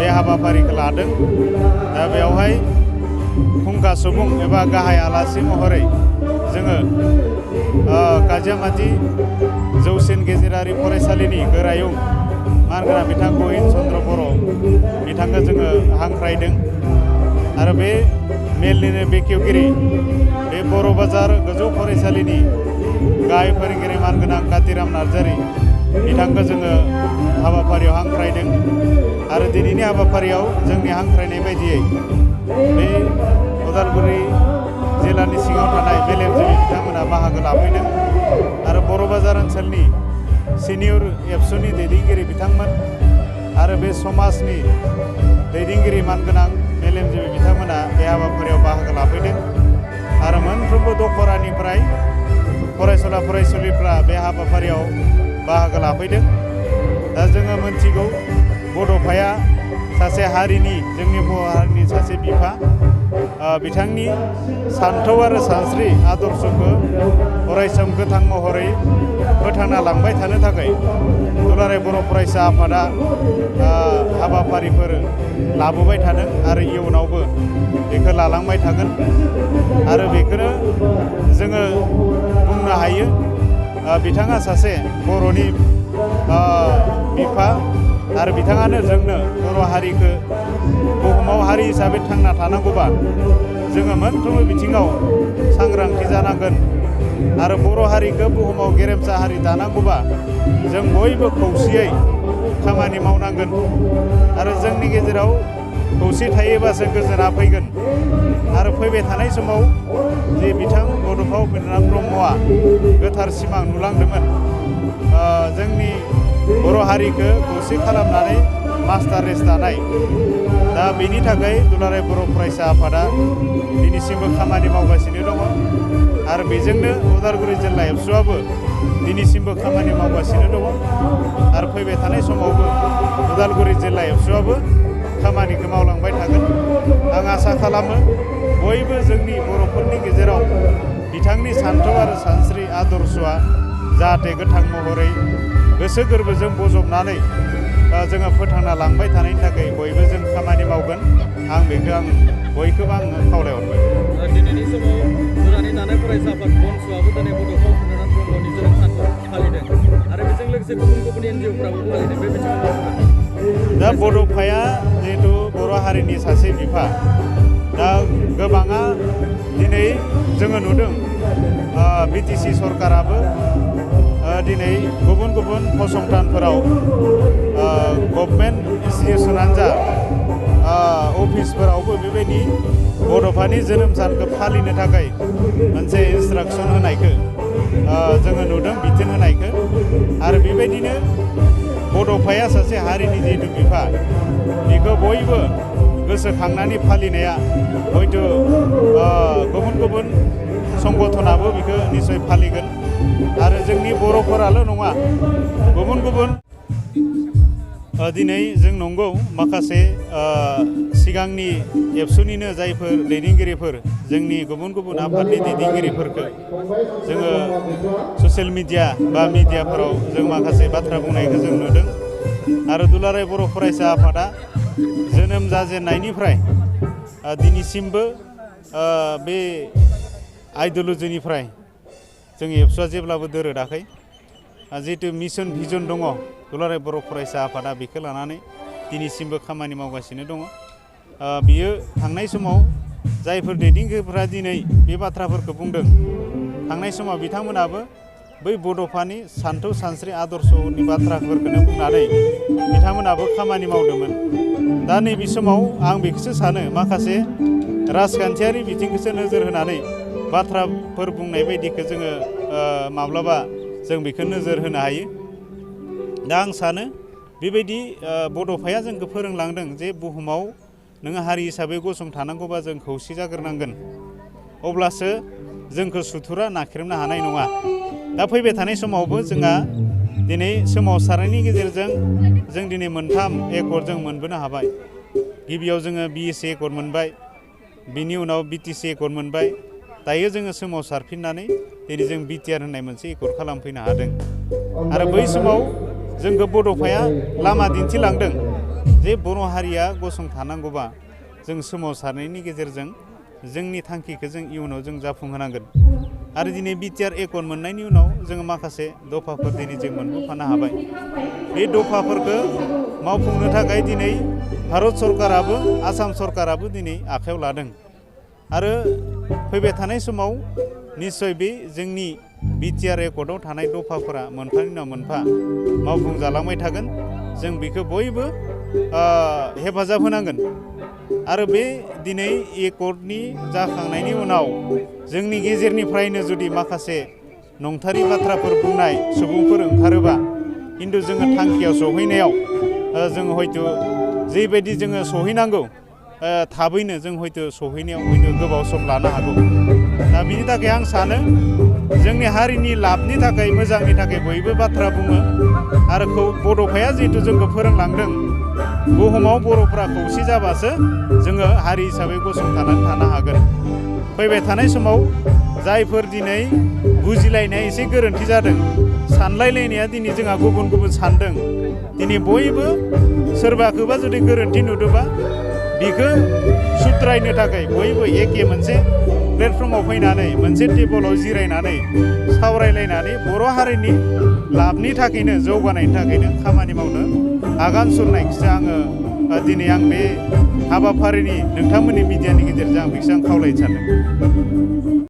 बे हाबाफारिखौ लादों। दा बेवहाय फुंखा सुबुं एबा गाहाय आलासि महरै जोङो काजियामाति जौसिन गेजेरारि फरायसालिनि गोरायुं मानगोनां बिथां गहिन चन्द्र बर' बिथांखौ जोङो हांख्रायदों आरो बे मेलनिनो बेखेवगिरि बे बर' बाजार गोजौ फरायसालिनि गाहाय फोरोंगिरि मानगोनां कातिराम नार्जारि बिथांखौ जोङो हाबाफारियाव हांख्रायदों आरो दिनैनि हाबाफारियाव जोंनि हांख्रायनाय बायदियै बे उदालगुरि जिल्लानि सिङाव थानाय मेलेमजिबि बिथांमोना बाहागो लाफैदों आरो बर' बाजार ओनसोलनि सिनियर एबसुनि दैदेनगिरि बिथांमोन आरो बे समाजनि दैदेनगिरि मानगोनां मेलेमजिबि बिथांमोना बे हाबाफारियाव बाहागो लाफैदों आरो मोनफ्रोमबो दखरानिफ्राय फरायसुला फरायसुलिफ्रा बे हाबाफारियाव बाहागो लाफैदों। दा जोङो मोनथिगौ बड'फाया सासे हारिनि जोंनि बर' हारिनि सासे बिफा बिथांनि सान्थौ आरो सानस्रि आदर्शखौ अरायसम गोथां महरै फोथांना लांबाय थानो थाखाय दुलाराय बर' फरायसा आफादा हाबाफारिफोर लाबोबाय थादों आरो इयुनावबो बेखौ लालांबाय थागोन आरो बेखौनो जोङो बुंनो हायो बिथाङा सासे बर'नि बिफा आरो बिथाङानो जोंनो बर' हारिखौ बुहुमाव हारि हिसाबै थांना थानांगौबा जोङो मोनफ्रोमबो बिथिङाव सांग्रांथि जानांगोन आरो बर' हारिखौ बुहुमाव गेरेमसा हारि दानांगौबा जों बयबो खौसेयै खामानि मावनांगोन आरो जोंनि गेजेराव खौसे थायोबासो गोजोना फैगोन आरो फैबाय थानाय समाव जे बिथां बड'फा उपेन्द्रनाथ ब्रह्मआ गोथार सिमां नुलांदोंमोन जोंनि बर' हारिखौ खौसे खालामनानै मास्टार रेस दानाय। दा बेनि थाखाय दुलाराय बर' फरायसा आफादा दिनैसिमबो खामानि मावगासिनो दङ आरो बेजोंनो उदालगुरि जिल्ला एबसुआबो दिनैसिमबो खामानि मावगासिनो दङ आरो फैबाय थानाय समावबो उदालगुरि जिल्ला एबसुआबो खामानिखौ मावलांबाय थागोन। आं आसा खालामो बयबो जोंनि बर'फोरनि गेजेराव बिथांनि सान्थौ आरो सानस्रि आदर्शआ जाहाथे गोथां महरै गोसो गोरबोजों बजबनानै जोङो फोथांना लांबाय थानायनि थाखाय बयबो जों खामानि मावगोन बेखौ बयखौबो आङो खावलायहरबाय। दिनैनि समाव गोदानै दानाय फरायसा आफाद बनसुआबो दिनै बड'फा उपेन्द्रनाथ ब्रह्मनि जोनोम सानखौ फालिदों आरो बेजों लोगोसे गुबुन गुबुन एनजिअफ्राबो फालिदों बे बिथिङाव दा बड'फाया जिहेथु बर' हारिनि सासे बिफा दा गोबाङा दिनै जोङो नुदों बिटिसि सरकाराबो दिनै गुबुन गुबुन फसंथानफोराव गभर्नमेन्ट इन्सटिटिउसनानो जा अफिसफोरावबो बेबायदि बड'फानि जोनोम सानखौ फालिनो थाखाय मोनसे इन्सट्राकसन होनायखौ जोङो नुदों बिथोन होनायखौ आरो बेबायदिनो बड'फाया सासे हारिनि जिहेतु बिफा बेखौ बयबो गोसोखांनानै फालिनाया हयथ' गुबुन गुबुन संगठनाबो बेखौ निस्सय फालिगोन आरो जोंनि बर'फोराल' नङा गुबुन गुबुन दिनै जों नंगौ माखासे सिगांनि एबसुनिनो जायफोर दैदेनगिरिफोर जोंनि गुबुन गुबुन आफादनि दैदेनगिरिफोरखौ जोङो ससियेल मिडिया बा मिडियाफोराव जों माखासे बाथ्रा बुंनायखौ जों नुदों आरो दुलाराय बर' फरायसा आफादा जोनोम जाजेननायनिफ्राय दिनैसिमबो बे आइडिय'लजिनिफ्राय जों एबसुआ जेब्लाबो दोरोदाखै जिहेतु मिशन भिजन दङ दुलाराय बर' फरायसा आफादा बेखौ लानानै दिनैसिमबो खामानि मावगासिनो दङ। बियो थांनाय समाव जायफोर दैदेनगिरिफोरा दिनै बे बाथ्राफोरखौ बुंदों थांनाय समाव बिथांमोनाबो बै बड'फानि सान्थौ सानस्रि आदर्शनि बाथ्राफोरखौनो बुंनानै बिथांमोनाबो खामानि मावदोंमोन। दा नैबे समाव आं बेखौसो सानो माखासे राजखान्थियारि बिथिंखौसो नोजोर होनानै बाथ्राफोर बुंनाय बायदिखौ जोङो माब्लाबा जों बेखौ नोजोर होनो हायो। दा आं सानो बेबायदि बड'फाया जोंखौ फोरोंलांदों जे बुहुमाव नोङो हारि हिसाबै गसंथानांगौबा जों खौसे जाग्रोनांगोन अब्लासो जोंखौ सुथुरा नाख्रेबनो हानाय नङा। दा फैबाय थानाय समावबो जोंहा दिनै सोमावसारनायनि गेजेरजों जों दिनै मोनथाम एकर्ड जों मोनबोनो हाबाय। गिबियाव जोङो BSc एकर्ड मोनबाय, बिनि उनाव BTC एकर्ड मोनबाय, दायो जोङो सोमावसारफिननानै दिनै जों BTR होननाय मोनसे एकर्ड खालामफैनो हादों आरो बै समाव जोंखौ बड'फाया लामा दिन्थिलांदों जे बर' हारिया गसंथानांगौबा जों सोमावसारनायनि गेजेरजों जोंनि थांखिखौ जों इयुनाव जों जाफुंहोनांगोन आरो दिनै बिटिआर एकर्ड मोननायनि उनाव जोङो माखासे दफाफोर दिनै जों मोनबोफानो हाबाय बे दफाफोरखौ मावफुंनो थाखाय दिनै भारत सरकाराबो आसाम सरकाराबो दिनै आखायाव लादों आरो फैबाय थानाय समाव निस्सय बे जोंनि बिटिआर एकर्डआव थानाय दफाफोरा मोनफानि उनाव मोनफा मावफुंजालांबाय थागोन जों बेखौ बयबो हेफाजाब होनांगोन आरो बे दिनै एकर्डनि जाखांनायनि उनाव जोंनि गेजेरनिफ्रायनो जुदि माखासे नंथारि बाथ्राफोर बुंनाय सुबुंफोर ओंखारोबा खिन्थु जोङो थांखियाव सहैनायाव जोङो हयथ' जेबायदि जोङो सहैनांगौ थाबैनो जों हयथ' सहैनायाव हयथ' गोबाव सम लानो हागौ दा बिनि थाखाय आं सानो जोंनि हारिनि लाबनि थाखाय मोजांनि थाखाय बयबो बाथ्रा बुङो आरो बड'फाया जिहेथु जोंखौ फोरोंलांदों बुहुमाव बर'फ्रा खौसे जाबासो जोङो हारि हिसाबै गसंथानानै थानो हागोन फैबाय थानाय समाव जायफोर दिनै बुजिलायनाया एसे गोरोन्थि जादों सानलायलायनाया दिनै जोंहा गुबुन गुबुन सानदों दिनै बयबो सोरबाखौबा जुदि गोरोन्थि नुदोंबा बेखौ सुद्रायनो थाखाय बयबो एखे मोनसे प्लेटफर्माव फैनानै मोनसे टेबोलाव जिरायनानै सावरायलायनानै बर' हारिनि लाबनि थाखायनो जौगानायनि थाखायनो खामानि मावनो आगान सुरनायखौसो आङो दिनै आं बे हाबाफारिनि नोंथांमोननि मिडियानि गेजेरजों आं बेखौसो आं खावलायनो सानदों।